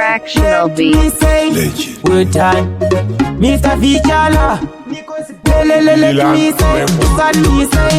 Fractional beat. Legend. We're done. Mr. Vichala. Let me say, son me say.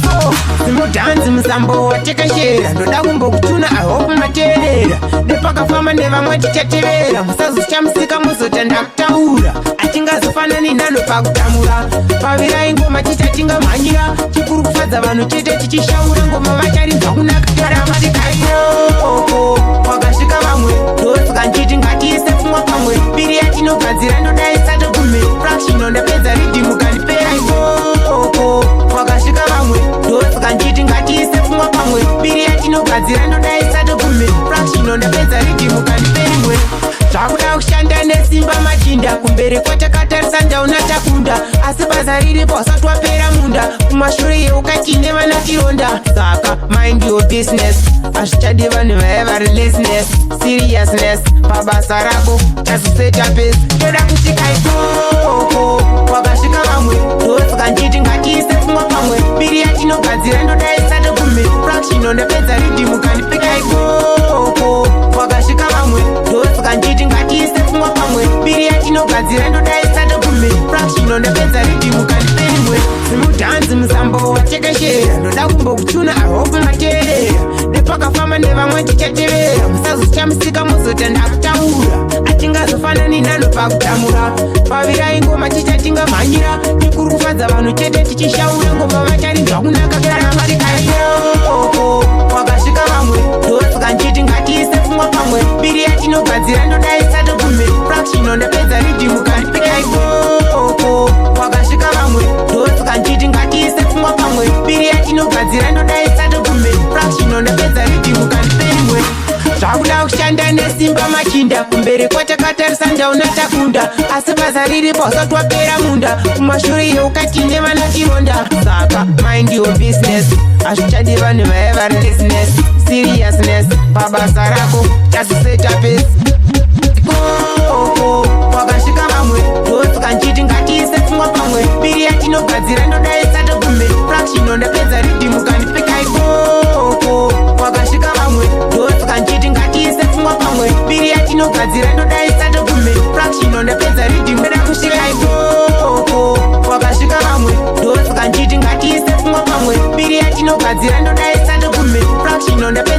So, simudhanzi musambo watekeshera, ndoda kumbokutuna, I hope mateerera. Nepakafamba nevamwe tichatevera, musazoshamisika muzotanda kutaura. Atingazofanani nano pakutamura, pavirai ngoma tichatingamhanyira. Chikuru kufadza vanhu chete, tichishaura ngoma vacharinzwa kunaka. Taramatikaioko kwakasvika vamwe, ndosaka nchiti ngatiise pfungwa pamwe. Mbiri yatinogadzira ndoda isatogume, fraction ndapedza riddim kandipera. Ikoko kwakasvika vamwe, ndosaka nchiti ngatiise pfungwa pamwe. Mbiri yatinogadzira ndoda isatogume, fraction ndapedza riddim kandiperimwe. Zvakuda kushanda nesimba machinda, kumberi kwatakatarisa ndauna takunda, asi basa riripo usati wapera munda. Kumashure yeukatine vana tironda, saka mind your business. Hazvichadi vanhu vaya vari laziness, seriousness pabasa rako chazoseta pesi. Toda kusvika ikoko kwakasvika vamwe, ndosaka nchiti ngatiise pfungwa pamwe. Mbiri yatinogadzira ndoda isatogume, fraction ndapedza riddim kandipika. Ikoko kwakasvika vamwe, ndosaka nchiti ngatiise pfungwa pamwe. Mbiri yatinogadzira ndoda isatogume, fraction ndapedza riddim kandiperimwe. Simudhanzi musambo watekeshera, ndoda kumbokutuna, I hope mateerera. Nepakafamba nevamwe tichatevera, musazoshamisika muzotanda kutaura. Atingazofanani nano pakutamura, pavirai ngoma tichatingamhanyira. Tikuri kufadza vanhu chete, tichishaura ngoma vacharinzwa kunaka. Karamatikaioko kwakasvika vamwe, ndosaka nchiti ngatiise pfungwa pamwe. Mbiri yatinogadzira ndoda isatogume, fraction ndapedza riddim kandipika. Ikoko kwakasvika vamwe, ndosaka nchiti ngatiise pfungwa pamwe. Mbiri yatinogadzira ndoda isatogume, fraction ndapedza riddim kandiperimwe. Zvakuda kushanda nesimba machinda, kumberi kwatakatarisa ndauna takunda, asi basa riripo usati wapera munda. Kumashure yeukatine vana tironda, saka mind your business. Hazvichadi vanhu vaya vari laziness, seriousness pabasa rako chazoseta pesi. Ikoko kwakasvika vamwe, ndosaka nchiti ngatiise pfungwa pamwe. Mbiri yatinogadzira ndoda isatogume, fraction ndapedza riddim kandipika. Ikoko kwakasvika vamwe, ndosaka nchiti ngatiise pfungwa pamwe. Mbiri yatinogadzira ndoda isatogume, fraction ndapedza riddim. Ndoda kusvika ikoko kwakasvika vamwe, ndosaka nchiti ngatiise pfungwa pamwe. Mbiri yatinogadzira ndoda isatogume, fraction ndapedza.